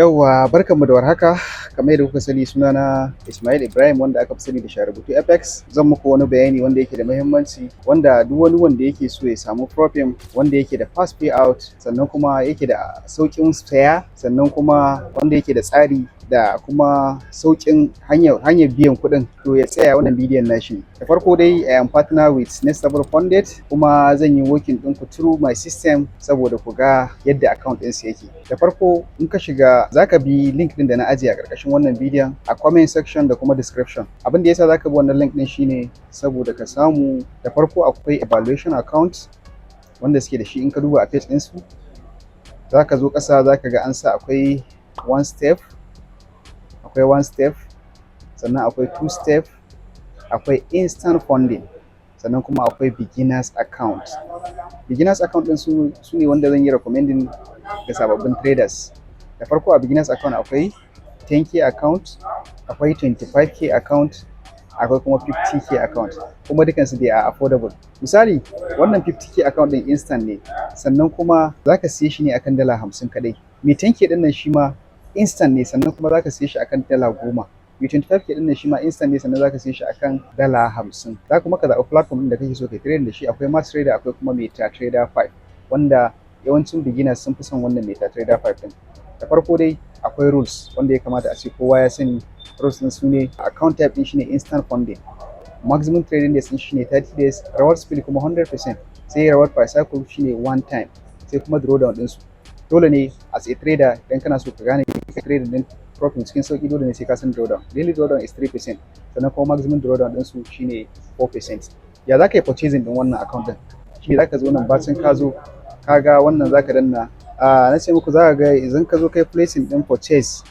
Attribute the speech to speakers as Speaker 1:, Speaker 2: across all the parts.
Speaker 1: Yauwa, barkanmu da warhaka. Kamar yadda kuka sani, sunana Ismail Ibrahim, wanda aka fi sani da Sharubutu FX. Zan muku wani bayani wanda yake da muhimmanci, wanda duk wani wanda yake so ya samu prop firm wanda yake da fast payout, sannan kuma yake da sauƙin saya, sannan kuma wanda yake da tsari da kuma sauƙin hanyar biyan kuɗin, to ya tsaya, wannan bidiyon nashi. Da farko dai, I am partner with Next Level Funded, kuma zan yi working ɗinku through my system saboda ku ga yadda account ɗinsu yake. Da farko, in ka shiga, zaka bi link ɗin da na ajiye a ƙarƙashin wannan bidiyon a comment section da kuma description. Abin da yasa zaka bi wannan link ɗin shine saboda ka samu, da farko, akwai evaluation account wanda suke da shi. In ka duba a page ɗinsu, zaka zo ƙasa, zaka ga an sa akwai one step, akwai one step, sannan akwai two step, akwai instant funding, sannan kuma akwai beginners account. Beginners account ɗin su ne wanda zan yi recommending ga sababbin traders. Da farko, a beginners account akwai 10K account, akwai 25K account, akwai kuma 50K account, kuma dukansu they are affordable. Misali, wannan 50K account ɗin instant ne, sannan kuma zaka siye shi ne akan $50 kaɗai. Mai 10K ɗin nan shi ma instant ne, sannan kuma zaka siye shi akan $10. Mai 25K ɗin nan shi ma instant ne, sannan zaka siye shi akan $50. Za kuma ka zaɓi platform ɗin da kake so kai trading da shi. Akwai MaxTrader, akwai kuma MetaTrader 5, wanda yawancin beginners sun fi son wannan MetaTrader 5 ɗin. Da farko dai, akwai rules wanda ya kamata a ce kowa ya sani. Rules ɗin su ne: account type ɗin shine instant funding, maximum trading days ɗin shine 30 days, reward split kuma 100%, sai reward per cycle shine one time, sai kuma drawdown ɗinsu. Dole ne as a trader, idan kana so ka gane trading ɗin profit cikin sauki, dole ne sai ka san drawdown. Daily drawdown is 3%, sannan kuma maximum drawdown ɗinsu shine 4%. Ya za ka yi purchasing ɗin wannan account ɗin? Shi za ka zo nan, bacin ka zo ka ga wannan, za ka danna a na ce muku, za ka ga idan ka zo kai placing ɗin purchase,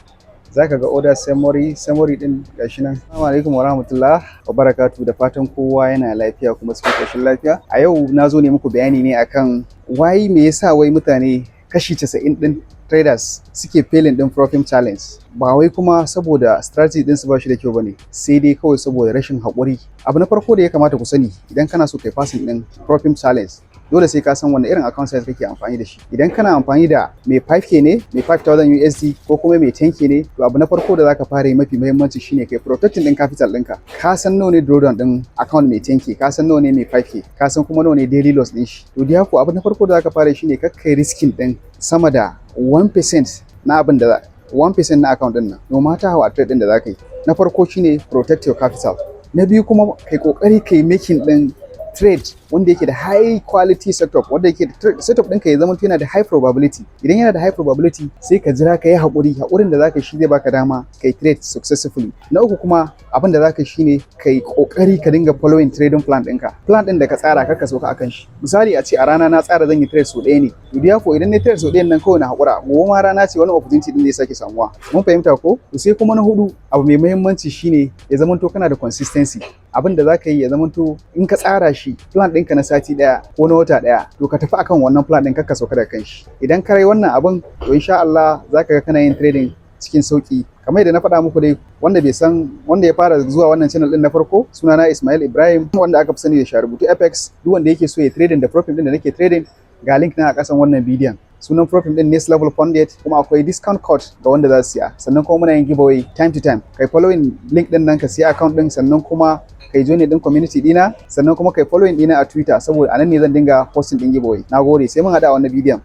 Speaker 1: za ka ga order summary. Summary ɗin gashi nan. Assalamu alaikum wa rahmatullah wa barakatuh. Da fatan kowa yana lafiya kuma cikin ƙoshin lafiya. A yau na zo ne muku bayani ne akan why, me yasa wai mutane kashi 90 ɗin traders suke failing ɗin prop firm challenge. Ba wai kuma saboda strategy ɗinsu ba shi da kyau bane, sai dai kawai saboda rashin haƙuri. Abu na farko da ya kamata ku sani, idan kana so kai passing ɗin prop firm challenge, dole sai ka san wanne irin account size kake amfani da shi. Idan kana amfani da mai 5K ne, mai 5000 USD, ko kuma mai 10K ne, to abu na farko da zaka fara yi mafi muhimmanci shine kai protecting din capital ɗinka. Ka san nawa ne drawdown din account mai 10K, ka san nawa ne mai 5K, ka san kuma nawa ne daily loss din shi. To therefore, abu na farko da zaka fara yi shine kar kai risking din sama da 1% na abin da 1% na account din nan, no matter how a trade din da zaka yi. Na farko shine protect your capital. Na biyu kuma, kai kokari kai making din trade wanda yake da high quality setup, wanda yake da setup ɗinka ya zama yana da high probability. Idan yana da high probability, sai ka jira, ka yi haƙuri. Haƙurin da zaka shi zai baka dama kai trade successfully. Na uku kuma, abin da zaka shine kai ƙoƙari ka dinga following trading plan ɗinka. Plan ɗin da ka tsara, kar ka sauka akan shi. Misali, a ce a rana na tsara zan yi trade sau ɗaya ne, to therefore, idan na trade sau ɗayan nan, kawai na haƙura. Gobe ma rana ce, wani opportunity ɗin zai sake samuwa. Mun fahimta ko? To sai kuma na hudu, abu mai muhimmanci shine ya zamanto kana da consistency. Abin da zaka yi ya zamanto in ka tsara shi, plan ɗinka na sati ɗaya ko na wata ɗaya, to ka tafi akan wannan plan ɗin, kar ka sauka daga kan shi. Idan ka yi wannan abin, to insha Allah zaka ga kana yin trading cikin sauki. Kamar yadda na faɗa muku dai, wanda bai san, wanda ya fara zuwa wannan channel ɗin na farko, sunana Ismail Ibrahim, wanda aka fi sani da Sharubutu FX. Duk wanda yake so ya trading da prop firm ɗin da nake trading, ga link na a ƙasan wannan bidiyon. Sunan prop firm din Next Level Funded, kuma akwai discount code ga wanda za su siya. Sannan kuma muna yin giveaway time to time. Kai following link din nan ka siya account din, sannan kuma kai join din community dina, sannan kuma kai following dina a Twitter, saboda anan ne zan dinga posting din giveaway. Nagode, sai mun hada a wannan bidiyon.